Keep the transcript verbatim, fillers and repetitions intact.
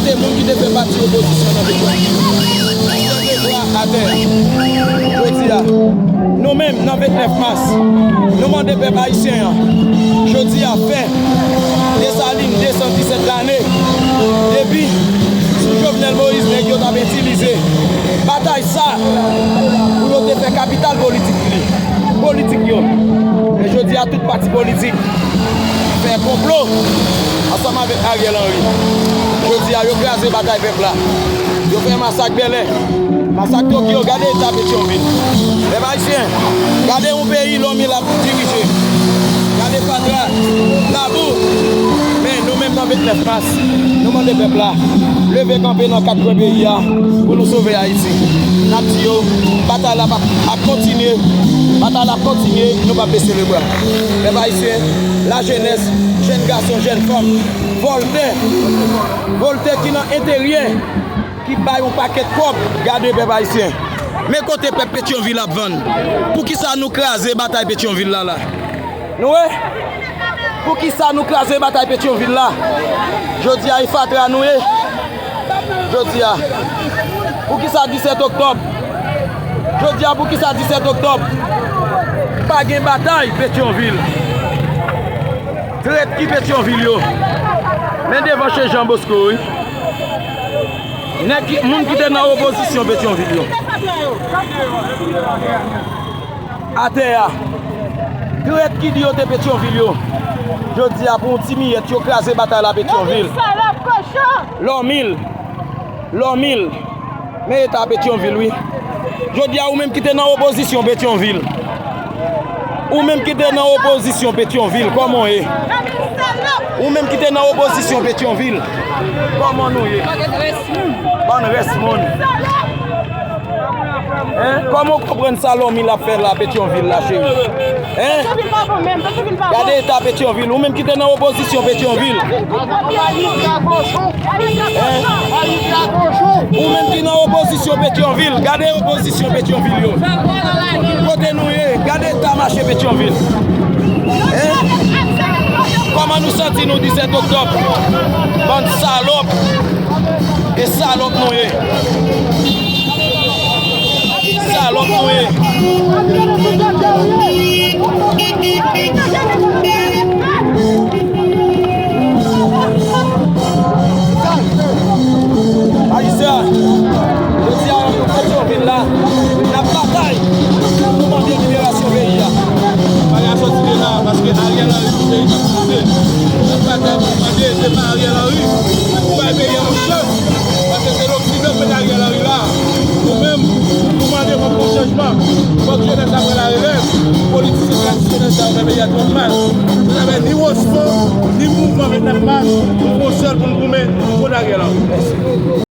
Se moun ki te fè pati opozisyon nan Petyonvil. Devwa atè. Jodi a, nou menm nan vennèf mas, nou mande pèp ayisyen an, jodi a, fen Desalin, de san disèt lane, depi sou Jovenel Moïse, nèg yo t ap itilize batay sa pou yo te fè kapital politik li, politik yo. Men jodi a, tout pati politik fè konplo ansanm avèk Ariel Henry. Jodi a, yo kraze batay pèp la. Yo fè masak Bèlè, masak Tokyo. Gade eta Petyonvil. Pèp ayisyen, gade yon peyi Lòmil ap dirije. Gade fatra, labou. Men nou menm nan vennèf mas, nou mande pèp la leve kanpe nan kat kwen peyi a pou nou sove Ayiti. N ap di yo, batay la ap, ap kontinye. Batay la ap kontinye, nou p ap bese lebra. Pèp ayisyen, lajenès, jèn gason, jèn fanm, Vòltè, Vòltè ki nan enteryè, ki bay yon pakèt kòb, gade pèp ayisyen. Men kote pèp Petyonvil ap vann. Poukisa nou kraze batay Petyonvil la la? Nou wè? Poukisa nou kraze batay Petyonvil la? Jodi a, e fatra nou ye. Jodi a. Poukisa disèt oktòb? Jodi a, poukisa disèt oktòb? Pa gen batay Petyonvil. Trèt ki Petyonvil yo. Men devan Che Jan Bosko, wi. Nèg ki, moun ki te nan opozisyon Petyonvil yo. Atè a. Trèt ki di yo te Petyonvil yo. Jodi a, pou yon ti miyèt, yo kraze batay la Petyonvil. Lòmil, salòp, kochon! Lòmil. Lòmil. Men eta Petyonvil, wi. Jodi a, ou menm ki te nan opozisyon Petyonvil. Ou menm ki te nan opozisyon Petyonvil, kòman w ye? Ou menm ki te nan opozisyon Petyonvil, kòman nou ye? Bann rès moun. Hein? Kòman w konprann sa Lòmil ap fè la Petyonvil la, cheri? Hein? Gade eta Petyonvil, ou menm ki te nan opozisyon Petyonvil. Hein? Ou menm ki nan opozisyon Petyonvil, gade opozisyon Petyonvil yo. Kote nou ye, gade eta mache Petyonvil. Hein? Kòman nou santi nou disèt oktòb? Bann salòp. E salòp nou ye. Salòp nou ye. Ayisyen, jodi a, nou fè Petyonvil la, n ap batay pou mande liberasyon peyi a. Bagay a soti de la, paske Ariel Henry pou peyi n ap pouse. N ap batay pou mande depa Ariel Henry, pou bay peyi a yon chans. Paske se Loksidan k met Ariel Henry la. Nou menm, nou mande fòk gon chanjman. Fòk jenès la pran larelèv. Politisyen tradisyonèl sa yo fè peyi a twòp mal. Se sa fè ni Wospo, ni mouvman vennèf mas, nou fè yon sèl pou n goumen kont Ariel Henry. Mèsi.